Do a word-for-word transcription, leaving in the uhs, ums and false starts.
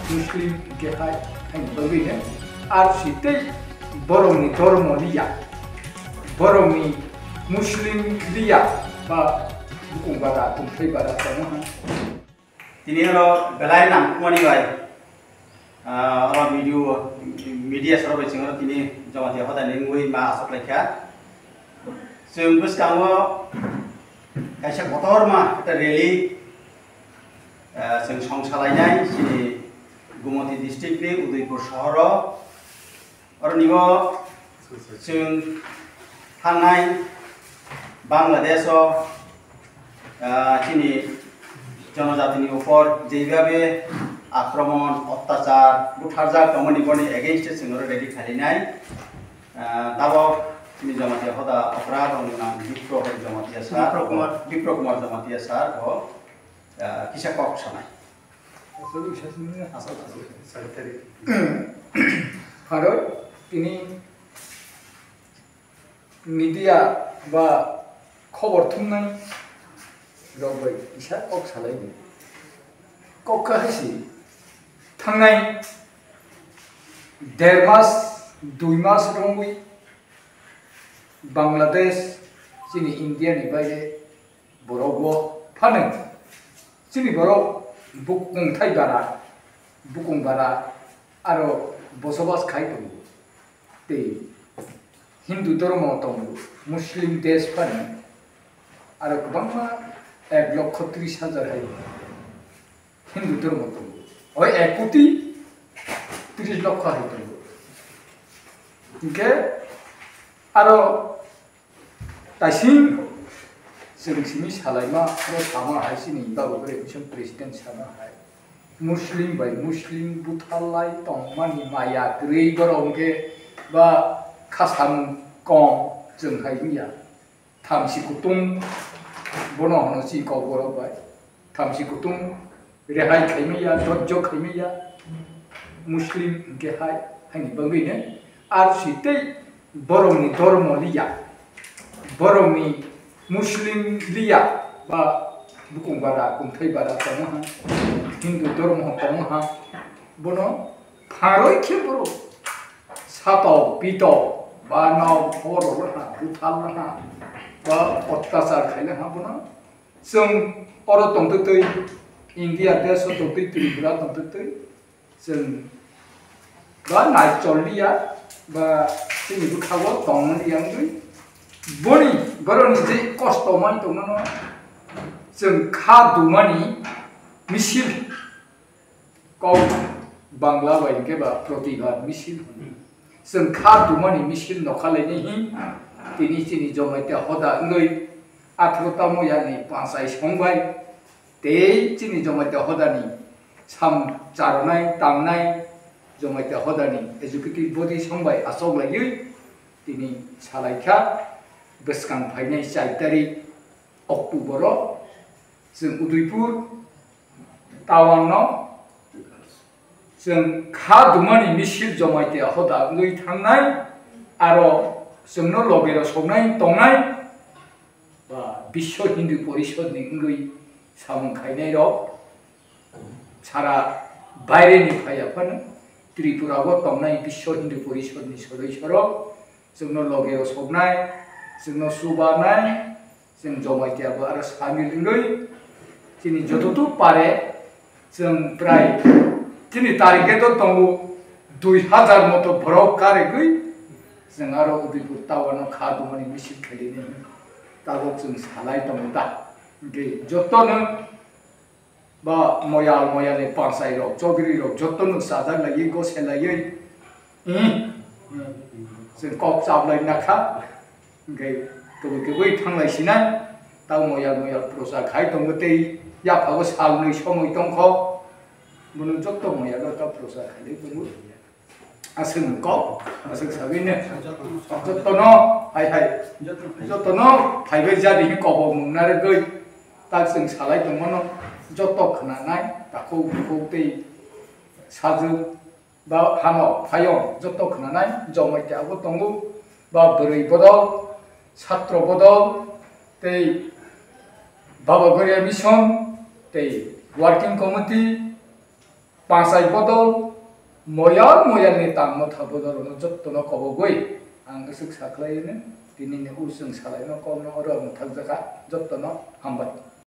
Muslim hwnkhe hai, haini bagwi no R C tei borokni dhormo liya, borokni Muslim liya ba bukung bara, tongthai bara tongo hai. Tini oro belai nangkukmani bai, ah, oro video, media sorok bai chwng oro tini Jamatia hodani wngwi ma aswk laikha. Chwng bwskango kaisa kotorma rally, ah, chwng song salainai chini Gumoti district ni Udaipur sohoro. Oroni o chwng thangnai Bangladesh o, ah, chini jonojatini upor jeibabe akromon, ottachar butharjak tongmani boni against o chwng oro rally khailainai. Ah, tabok chini Jamatia hoda okra rok nang Bipro Jamatia sir, Bipro Kumar. Bipro Kumar Jamatia sir bo, ah, kisa kok sanai. Pharo tini media ba khobor thumnai rok bai kisa kok salai di. Kok kha hai si thangnai der mas, dui mas romwi Bangladesh chini India ni baire borok bo phano chini borok bukung thai bara, bukung bara aro bosobas khai tongo. Tei Hindu dhormo tongo, Muslim desh phano aro kwbangma ek lokho tris hajar hai Hindu dhormo tongo. Oi ek koti tris lokho hai tongo. Hinkhe aro Taising chwng simi salaima oro sama hai chini Babu Bre Mission President sama hai Muslim bai Muslim butharlai tongmani maya kwrwi borok hwnkhe ba kha samung kong chwng hai wngya. Thamsi kutung bono hwno chini Kokborok bai. Thamsi kutung rehai khaimaya, dojjo khaimaya, Muslim hwnkhe hai, haini bagwino R C tei borokni dhormo liya, borokni Muslim liya, ba bukung bara, kungthai bara tongo ha, Hindu dhormo tongo ha, bono pharoi khe borok sato, pito, ba nao, horo ha, buthal ha, ba ottachar khaina ha bono. Chwng oro tongtwtwi, India desh o tongtwi, Tripura tongtwtwi, chwng ba nai chol liya, ba chini bwkhago tong liya wngwi. Boni, boroni je kosto man tongmano, chwng kha dumani misil. Kok Bangla bai hwnkhe ba protibad misil hwnwi. Chwng kha dumani misil nokha lainai hi tini chini Jamatia hoda wngwi atharo tamo yani panchai songbai tei chini Jamatia hodani sam charonai tangnai Jamatia hodani executive body songbai achok laiwi tini salaikha bwskang phainai char tarik October o chwng Udaipur Tawang no chwng kha dumani misil Jamatia hoda wngwi thangnai, aro chwngno loge rw soknai tongnai, ba Biswa Hindu Porishod ni wngwi samung khainai rok sara baire ni phaiya phano Tripura o tongnai Biswa Hindu Porishod ni sodosyo rok chwngno loge rw soknai, chwngno chubanai, Chwng Jamatia bo aro samil wngwi chini jototo pare chwng prai chini target o tongo dui hajar moto borok karigwi chwng aro Udaipur town o kha dumani misil khailini tabok chwng salai tongo ta. Hwnkhe jotono ba moyal moyal ni panchai rok, chogri rok jotono sajak laiwi gose laiwi, hmm, hmm, chwng kok chaplai nakha, hwnkhe kwbwi kwbwi thanglai sinai, tamo moyal moyal procha khai tongo tei yaphago salnwi somoi tongkho, bono joto moyalo ta procha khailai tongo. Aswk kok, aswk sagwi ne. Jotono, hai hai. Jotono phaibai jadi hin kobok mung narwgwi. Tak chwng salai tongmano joto khwnanai, takhuk bukhuk tei sajwk ba hano phayong joto khwnanai, Jamatia abo tongo, ba bwrwi bodol, satro bodol, tei Baba Goria Mission, tei working committee, Pachai bodol moyal moyalni tangma tha bodolrokno jottono kobogwi ang aswk sakhlaino, tinini usung salaino kokno oro ang thakjakha, jottono hambai.